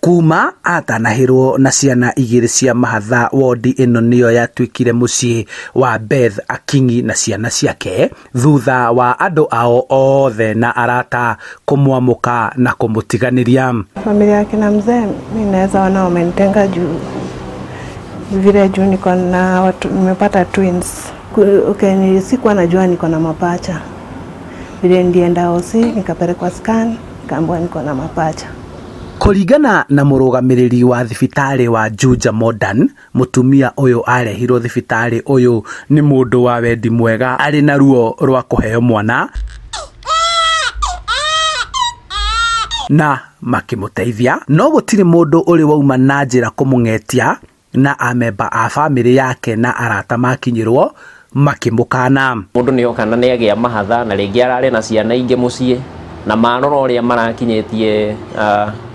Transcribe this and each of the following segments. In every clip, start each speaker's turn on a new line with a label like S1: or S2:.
S1: Kuma atanahĩrwo na ciana igĩrĩ cia mahatha, wondi ĩno nĩyo yatuĩkire mũciĩ wa Beth Akinyi na ciana ciake thutha wa andũ ao othe na arata kũmwamũka na kũmũtiganĩria.
S2: Familia ya kina mzee mi naweza ona wamenitenga juu vile juu niko na watu, nimepata twins. Okay, sikuwa najua niko na mapacha. Vile nilienda hosi nikapelekwa scan, nikaambiwa niko na mapacha.
S1: Kũringana na mũrũgamĩrĩri wa thibitarĩ wa Juja Modern, mũtumia ũyũ arehirwo thibitarĩ ũyũ nĩ mũndũ wa wendi mwega arĩ na ruo rwa kũheo mwana na makĩmũteithia, no gũtirĩ mũndũ ũrĩ wauma na njĩra kũmũng'etia na amemba a bamĩrĩ yake na arata makinyĩrwo makĩmũkana.
S3: Mũndũ nĩ oka na nĩ agĩa mahatha na rĩngĩ ararĩ na ciana ingĩ mũciĩ, na marora ũrĩa marakinyĩtie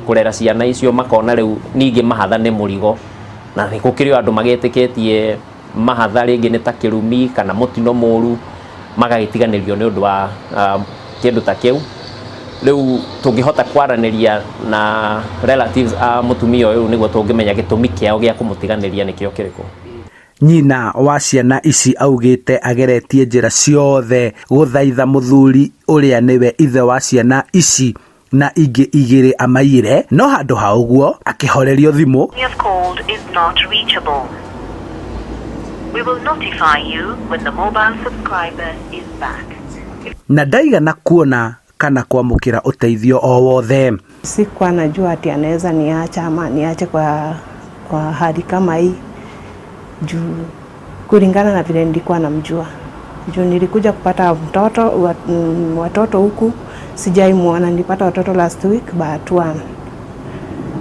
S3: kũrera ciana icio makona rĩu ningĩ mahatha nĩ mũrigo, na nĩ gũkĩrĩ o andũ magĩtĩkĩtie mahatha rĩngĩ nĩ ta kĩrumi kana mũtino mũru, magagĩtiganĩrio nĩ ũndũ wa kĩndũ ta kĩu. Rĩu tũngĩhota kwaranĩria na relatives a mũtumia ũyũ nĩguo tũngĩmenya gĩtũmi kĩao gĩa kũmũtiganĩria nĩkĩo kĩrĩkũ.
S1: Nyina wa ciana ici augĩte ageretie njĩra ciothe gũthaitha mũthuri ũrĩa nĩwe ithe wa ciana ici na ingĩ igĩrĩ amaiyĩre, no handũ ha ũguo akĩhorerio thimũ.
S4: You have called is not reachable. We will notify you when the mobile subscriber is back.
S1: Na ndaigana kuona kana kwamũkĩra ũteithio o wothe.
S2: Sikuwa najua ati anaweza niacha ama niache kwa hali kama hii, juu kulingana na vile nilikuwa namjua. Juu nilikuja kupata watoto huku sijai muona, nilipata watoto last week but one.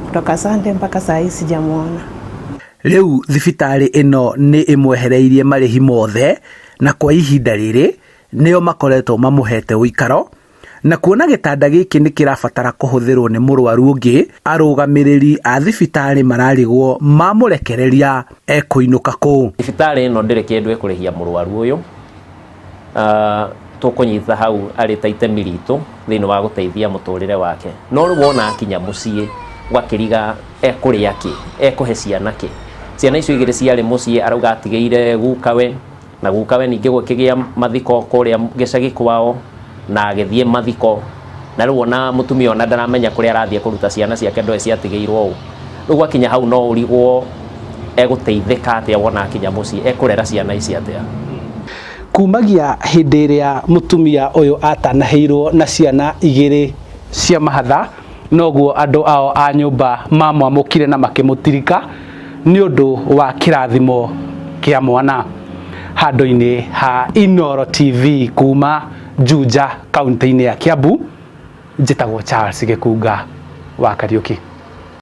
S2: Kutoka Sunday mpaka saa hii sijamuona.
S1: Rĩu thibitarĩ ĩno nĩ ĩmwehereirie marĩhi mothe, na kwa ihinda rĩrĩ nĩo makoretwo mamũhete ũikaro, na kuona gĩtanda gĩkĩ nĩ kĩrabatara kũhũthĩrwo nĩ mũrwaru ũngĩ, arũgamĩrĩri a thibitarĩ mararigwo mamũrekereria ekũinũka kũ.
S3: Thibitarĩ ĩno ndĩrĩ kĩndũ ĩkũrĩhia mũrwaru ũyũ. Tũkũnyita hau arĩ ta itemi ritũ thĩinĩ wa gũteithia mũtũrĩre wake. No rĩu wona akinya mũciĩ ũgakĩriga ekũrĩa kĩ, ekũhe ciana kĩ. Ciana icio igĩrĩ ciarĩ mũciĩ arauga atigĩire gukawe, na gukawe ningĩ gũkĩgĩa mathiko kũrĩa gĩcagi kwao na agĩthiĩ mathiko, na rĩu ona mũtumia ona ndaramenya kũrĩa arathiĩ kũruta ciana ciake ndoĩ ciatigĩirwo ũ. Rĩu gwakinya hau no ũrigwo egũteithĩka atĩa wona akinya mũciĩ, ekũrera ciana ici atĩa.
S1: Kumagia hĩndĩ ĩrĩa mũtumia ũyũ atanahĩirwo na ciana igĩrĩ cia mahatha, noguo andũ ao a nyũmba mamwamũkire na makĩmũtirika nĩ ũndũ wa kĩrathimo kĩa mwana. Handũ-inĩ ha Inooro TV kuma Juja kaunti-inĩ ya Kiambu, njĩtagwo Charles Gĩkunga wa Kariũki.